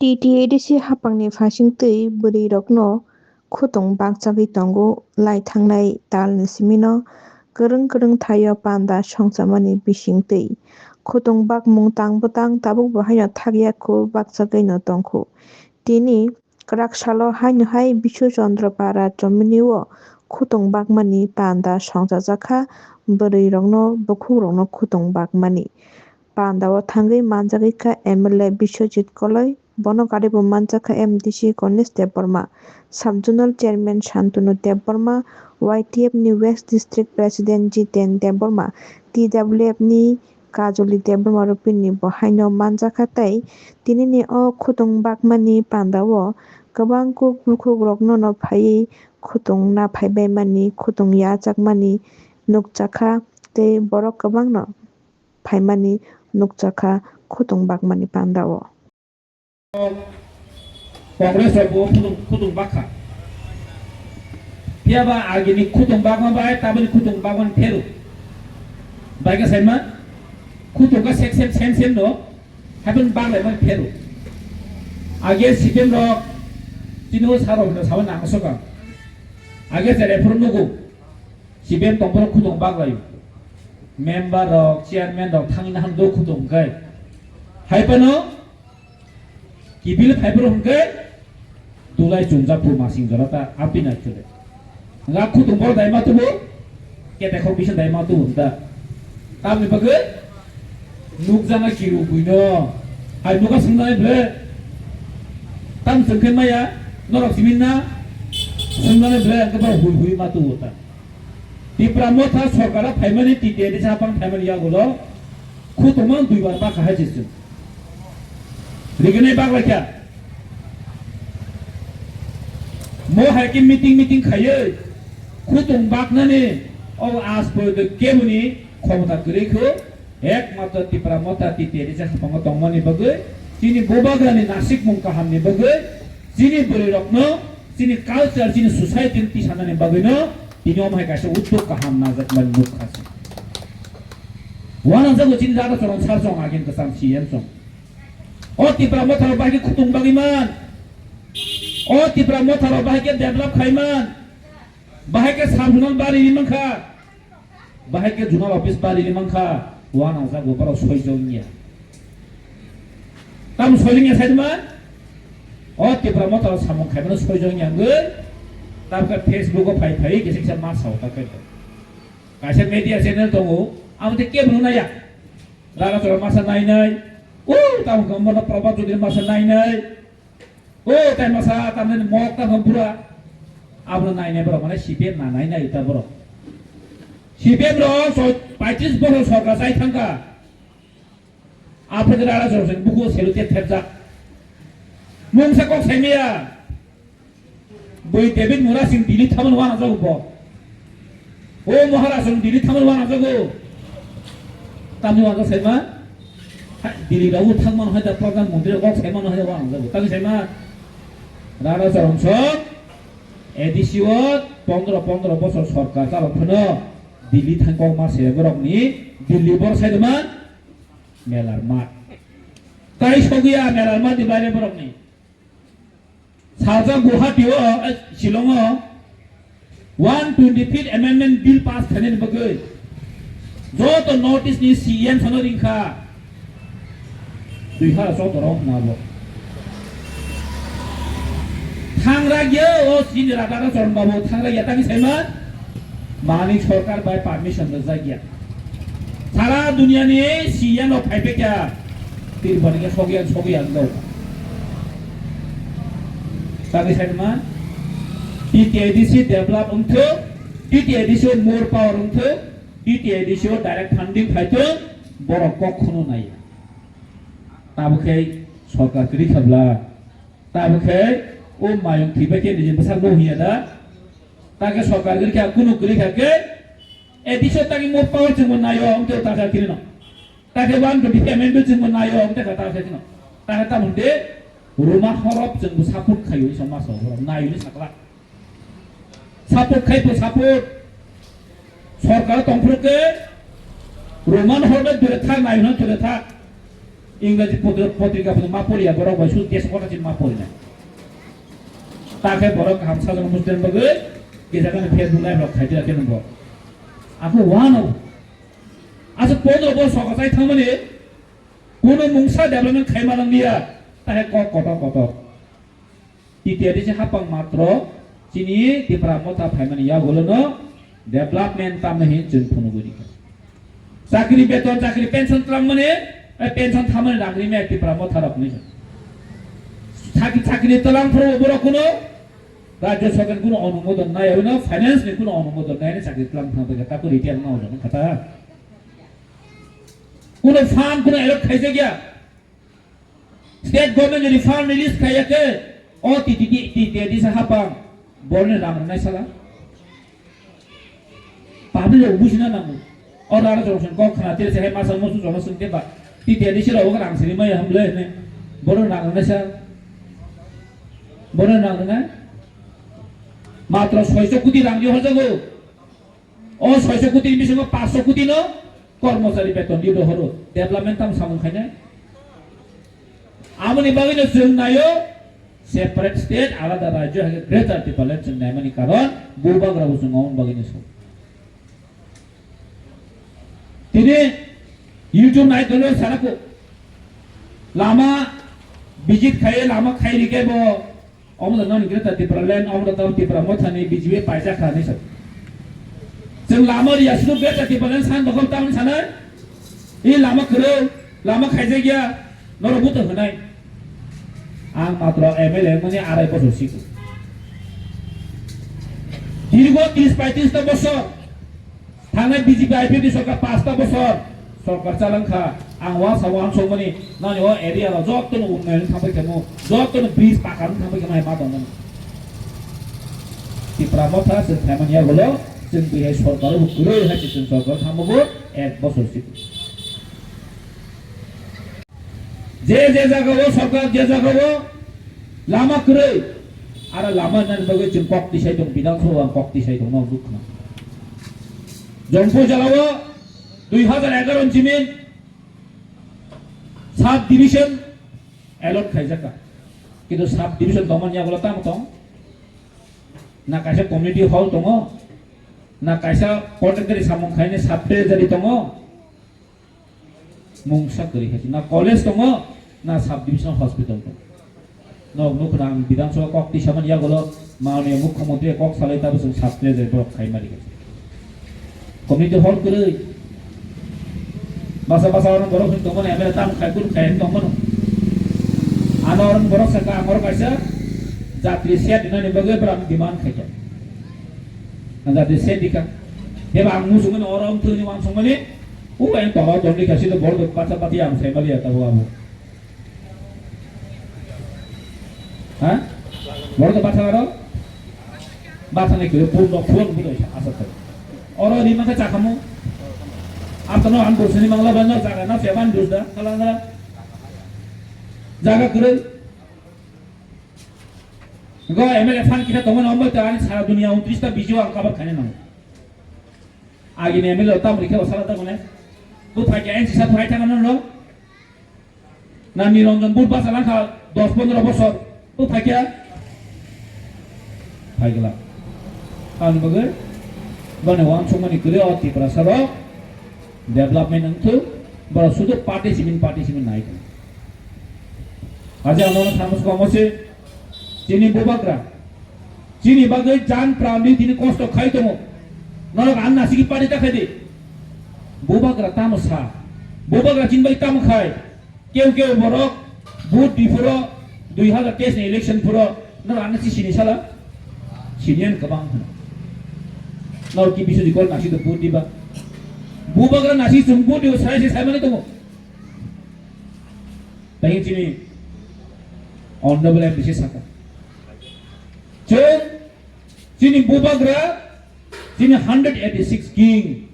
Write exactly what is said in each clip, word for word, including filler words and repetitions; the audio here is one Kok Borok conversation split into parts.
T T A D C haphangni phaisingtwi bwrwirokno khutung bakchagwi tongo lai thangnai talni simino kwrwng kwrwng thaio panda songchamani bisingtwi. Khutung bakmung tang bwtang tabukbo haino thakya kho bakchagwino tongkho. Tini kwrak salo haino hai Bishu Chandra Para chomini o khutung bakmani panda songchajakha bwrwirokno bukhukrokno khutung bakmani. Pandao thangwi manjagwi kha M L A Biswajit Koloi. Bono karibo manjakha M D C Ganesh Debbarma, Sub Zonal Chairman Shantanu Debbarma, Y T F ni West District President Jiten Debbarma, T W F ni Kajoli Debbarma rupini bo haino manjakha tei tinini o khutung bakmani pandao kwbang kuk bukhuk rokno no phaiwi khutung na phaibaimani khutung yachakmani nukjakha tei borok kwbangno phaimani nukjakha khutung bakmani pandao. Congress rok bo khutung, khutung bakha. Phiya ba agini khutung bakma bai tabini khutung bakmani pheru. Bai khe saima khutung kha sek sem sem sem no haibini baklaimani pheru. Age C P M rok chini o saro hwnwi sawi nangsoka. Age se rephuru nugo. C P M tongphuru khutung baklaio. Member rok, chairman rok thangwi naham do khutung hwnkhe. Hai phano kiphilwi phaiphuru hwnkhe dulai chumjak phu masing jora ta apina chule. Nga khutung bor dai ma tubu, kete khok bisa dai ma tubu ta. Tamni bagwi nukjana kiru buino. Hai nuka swngnai ble. Tam swngkhe maya, norok simin na? Swngnai ble, ang khe bai hui hui ma tubu ta. Tipra Motha sorkara phaimani T T A D C haphang phaimani yagulo khutuma duibar bakha hai se chwng. Riginai baklaikha. Mo hai khe meeting meeting khaiwi khutung baknani o aaj porjonto keboni khomota kwrwi kho. Ekmatro Tipra Motha T T A D C haphango tongmani bagwi, chini bubagrani nasikmung kahamni bagwi, chini bwrwirokno, chini culture, chini society-ni tisanani bagwino tini omo hai kaisa uddog kaham najakmani nukha se. Uanajago chini Radha Charan sir song agin kwcham C M song. O Tipra Motha rok bahai khe khutung bagwi man. O Tipra Motha rok bahai khe develop khai man. Bahai khe sub zonal bari ri mankha. Bahai khe zonal office bari ri mankha. Uanajago borok soijak wngya. Tamo soijak wngya sai man? O Tipra Motha rok samung khaimano soijak wngya wngwi. Tabukhe Facebook o phai phai kisa kisa ma sao ta khe. Kaisa media channel tongo. Amo tei kebo naya. Radha Charan masa nainai. O tamo khe Mono Prabhat Chaudhary masa nainai. O tai masa tamni mok ta bura. Abono nainai borok mane C P M na nainai ta borok. C P M rok soi-, paitris bosor sorkar chai thangkha. Aphuru Radha Charan sini buku selu tep thepjak. Mungsa kok saimaya. Bui David Mura sing Delhi thaman wana jago bo. O Maharaj song Delhi thaman wana jago. Tamni wana saima. Hai, Delhi rao thangman hai da Pradhan Mantri rok saima hai da wana jago. Tamni saima. Radha Charan song A D C o pondro pondro bosor sorkar chalok phano Delhi thang kok ma se borok ni Delhi bor sai dema melar mat. Tai sogiya melar mat di bare borok ni. Sajak Guwahati o, eh, Shillong o one twenty fifth Amendment Bill pass khainani bagwi joto North East ni C M sano ringkha. Dui hara joto rok na bo. Thangra gya o sini Radha Charan babu thangra gya tani saima. Manik sorkar bai permission rwjak ya. Sara dunia ni C M rok phai pekya. Tirpal ni sogya sogya ang dau. Tani sai ma. T T A D C develop wngthu, T T A D C o more power wngthu, T T A D C o direct funding phaithu, borok kok khunu nai. Tabukhe sorkar kwrwi khabla. Tabukhe o mayung thwibai khe nini bwsakno hiya da. Take sorkar giri kha kunu giri kha ke. E disa tagi mo power chwngbo nayo, amte ta kha kirino. Take one twenty payment bo chwngbo nayo, amte kha ta kha kirino. Take ta munde Roma horop chwngbo support khayo, isa masa horop nayo ni sakla. Support khai to support. Sorkar tongphuru ke Roman hor bai dure thak, nai hwn dure thak. Ingraji potri-, potrika pono ma poriya, borok bai sut desh kota chin ma porinai. Ta khe borok kaham sajwk mujtwng bagwi kisa khe Facebook live rok khaitira khe nungbo. Ako wano. Aswk pondro bor soka chai thangmani kuno mungsa development khaima nang liya. Ta khe kok kotor kotor. T T R D C hapang matro chini Tipra Motha phaimani yagulono development tamna hin chwng phunugwi rikha. Chakri beton, chakri pension twlangmani, eh, pension thamani rang rimaya Tipra Motha rokni. Chakri, chakri twlang phuru borok kuno rajya sarkar kuno onumodon nai, abino finance ni kuno onumodon nai, chakri twlang thang bai kha, ta ko retire na ojo kha ta. Kuno fund kuno allot khaijak ya. State government ni fund release khaiyakhe, o T T D, T T D sa hapang, borni rang rwnai sala. Public rok bujina nango. O rara jong song kok khna, tei se hai masa musu jong song tei ba. T T D C rok rang sini maya hamle ne. Borni rang rwnai sa. Borni rang rwnai. Matro soiso koti rang di horjago. O soiso koti ni bisingo paanch koti no kormochari beton di rohoro. Development tamo samung khainai. Amoni bagwi no chwng naio separate state, alada rajyo hai khe Greater Tipraland chwng naimani karon bubagra bo chwng amoni bagwi no so. Tini YouTube nai dolo sarako lama visit khai lama khai rike bo Omo da nang Greater Tipraland, omo da tamo Tipra Mothani B J P paijak kha hinwi sa. Chwng lama riya sino Greater Tipraland san dokhol tamni sanai? I lama kwrwi, lama khaijakya, norok buto hwnai. Ang matro M L A wngmani arai bochor siko. Dirgo tris paitris ta bochor. Thangnai B J P I P F ni sorkar pasta bochor sorkar chalangkha, ang uansao uansukmani nani o area rok jotono unnayon thangbai khamu, jotono bridge paka wng thangbai khamu hai ma tongmani. Tipra Motha chwng khaimani yagulo chwng bihai sorkar bo kwrwi hai se chwng sorkar thangbo bo ek bochor si. Je je jagao sorkar, je jagao lama kwrwi, aro lama nani bagwi chwng kok tisai tong, Bidhan Sabha kok tisai tong, nok dukha. Jongpur jalao dui hazar egaroh ni simi sub division allot khaijak kha. Kintu sub division tongmani yagulo tamo tong? Na kaisa community hall tongo, na kaisa contractor samung khaini sub treasury tongo. Mungsa kwrwi khe na college tongo, na sub division hospital tongo. Nok nukha ang Bidhan Sabha kok tisamani yagulo mananiya mukhyamantri kok salai tabo chwng sub treasury borok khai mari khe. Community hall kwrwi. Basa basa orang borok hin tongmani M L A tam khai kun khai tongmano. Ano orang borok saka ang oro kaisa jatri set dinani bagwi borok demand khai kha. Ang jatri set dikha. Heba ang musungmani oro ang thwngni wansukmani. O ang toro tongni kha sida borok bacha bati ang sai mali ya tabo abo. Ha? Borok to bathang aro? Bathang ni kiri pun dok pun pun asa thai. Oro ri mangkha chakhamu. Aptano an bosini mangla bano jaga na seban dus da kala na. Jaga kiri. Go M L A fan kita tongo na ombo ta ani sara dunia untris ta bijo ang kabar khani nang. Agini M L A tam rikhe o sala ta mane. Bu phai khe N C sa phai thang no. Na Niranjan but basa langkha dos pondro bosor. Bu phai khe. Phai gela. Ani bagwi bani wansukmani kwrwi o Tiprasa rok development wngthok. Borok sudu party simin party simin nai. Aja ano thamus komo se chini bubagra. Chini bagwi jan pran di tini kosto khai tongo. Norok ang nasigi party ta khai di. Bubagra tamo sa. Bubagra chini bai tamo khai. Keu keu borok vote di phuro dui hazar teis ni election phuro norok ang nasi sini sala. Sinian kabang hana. Norok ki bisu di kol nasi to vote di ba. Bubagra nasi sung vote di sai sai sai mani tongo. Tei chini honorable M D C saka. Chwng chini bubagra, chini hundred eighty six king.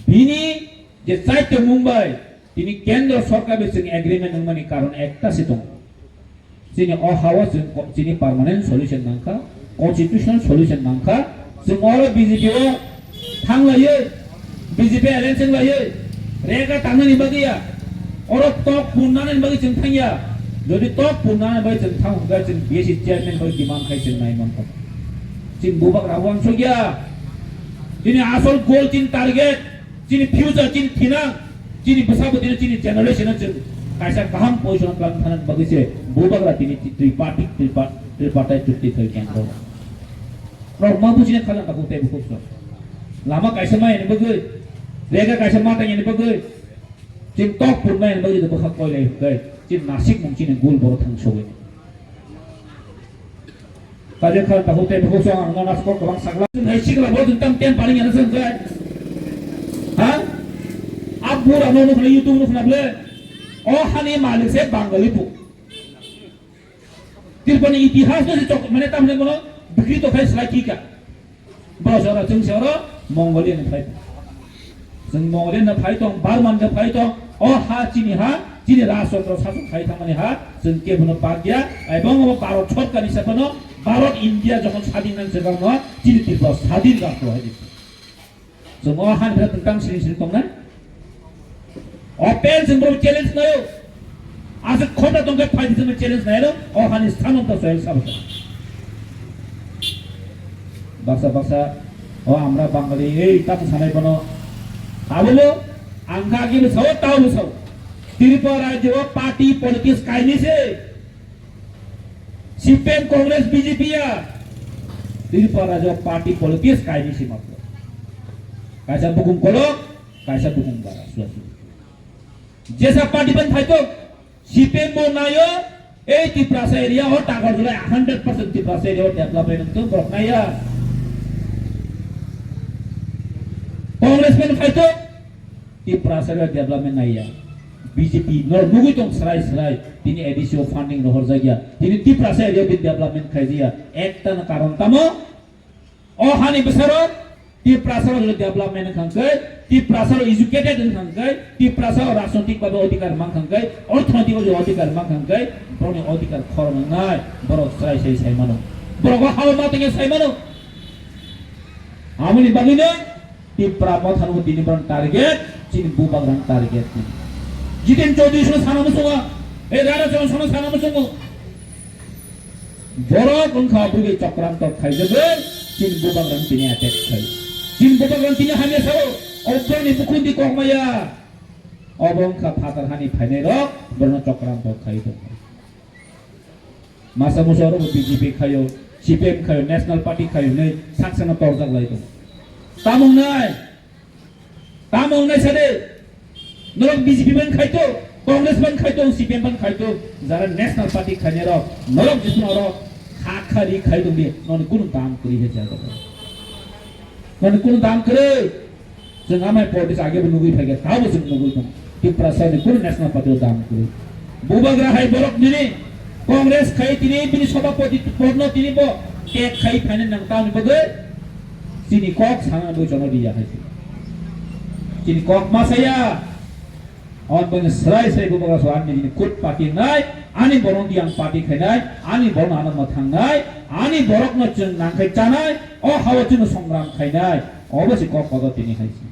Bini je chaitya Mumbai, tini kendro sorkar bai chwng agreement wngmani karon ekta se tongo. Chini o hao chwng ko-, chini permanent solution nangkha, constitutional solution nangkha. Chwng oro B J P o thang laiwi, B J P alliance wng laiwi, rega tangnani bagwi ya. Oro tok punnani bagwi chwng thangya. Jodi tok punnani bagwi chwng thang hwnkhe chwng B S C chairman bai demand khai chwng nai mankha. Chini bubagra wansukya. Chini asol goal, chini target, chini future, chini thinang, chini bwsa bwtwino, chini generation-no chwng kaisa kaham position-o twlang thana bagwi se bubagra tini tripartite, tripa-, tripartite chukti khai tongkha. Norok ma bujina kha jang tabuk tei bukhuk sok. Lama kaisa ma yani bagwi, rega kaisa ma tang yani bagwi, chini tok purna yani bagwi bwkha koilai hwnkhe, chini nasik mung chini gul boro thang sogwi. Kaje kha tabuk tei bukhuk sok ang no naskok kwbang sakla. Hai sikla bo jung tam ten paling yana sengkhe. Ha? Abura no nukna YouTube nukna ble. O hani malik se Bangali pu. Tirpani itihas no se chok, mane tamni bono bikri to khai slai kika. Bro sora chwng sora Mongolian phai. Chwng Mongolian phai tong, Barman phai tong. O ha chini ha, chini Rajchandra sasok khai thangmani ha, chwng kebono bad ya. Ebong o Bharat sorkar ni sabano, Bharat India jokhon sadin nang sebang no, chini Tripura sadin rajyo hai. Chwng o hani birat tang sini sini tongnai. Open chwng bo challenge nayo. Aswk khota tongkhe phaidi chwng challenge nayo. O hani sthanw ta soil sabsa. Baksa baksa o amra Bangali ei tam sanai bono. Tabolo ang kha agi bwsao tao bwsao. Tripura rajyo party politics kaini se. C P M, Congress, B J P ya. Tripura rajyo party politics kaini si matro. Kaisa bukung kolok, kaisa bukung bara, suasu. Jesa party ban phaito, C P M bo nayo, ei Tiprasa area o Takarjala hundred percent Tiprasa area o development to borok naya. Congress ban phaito, Tiprasa rok development naiya. B J P no nugui tong srai srai. Tini A D C o funding rohor jagya. Tini Tiprasa area bin development khai jaya. Ekta na karon tamo. O hani bwsaro Tiprasa rok development khangkai. Tiprasa rok educated khangkai. Tiprasa rok rajnotik babe odhikar mang khangkai. Orthonotik odhikar mang khangkai. Borokni odhikar khorang nai. Borok srai srai sai mano. Borok o hao ma tengya sai mano. Amoni bagwi no Tipra Motha no tini borok target, chini bubagrang target. Jiten Chaudhary sono sana musungo, e Rara Chondra sono sana musungo. Borok wngkha bwrwi chokranto khaijagwi, chini bubagrang tini attack khai. Chini bubagrang tini hamya sao, obrani bukhundi kokmaya. Obo wngkha phatar hani phainai rok, borokno chokranto khai tongkha. Masa musa oro B J P khayo, C P M khayo, National Party khayo hinwi saksano torjak lai tongo. Tamo wngnai? Tamo wngnai sade? Norok B J P ban khaito, Congress ban khaito, C P M ban khaito, jara National Party khainai rok, norok jesno oro kha kha ri khai tongdi, noni kunu dam kwrwi hai jaga. Noni kunu dam kwrwi. Chwng amai politics age bo nugui phaikha, tabo chwng nugui tongo. Tiprasa ni kunu National Party o dam kwrwi. Bubagra hai borok nini Congress khai tini bini sabhapati porno tini bo tek khai phainai nang tamni bagwi chini kok sana bagwi chono riya hai se. Chini kok masaya. On bani srai srai bubagra so ani nini kut party nai, ani borok di ang party khainai, ani borok ano ma thangnai, ani borok no chwng nangkhai chanai, o hawa chwng songram khainai, obo se kok kodo tini hai se.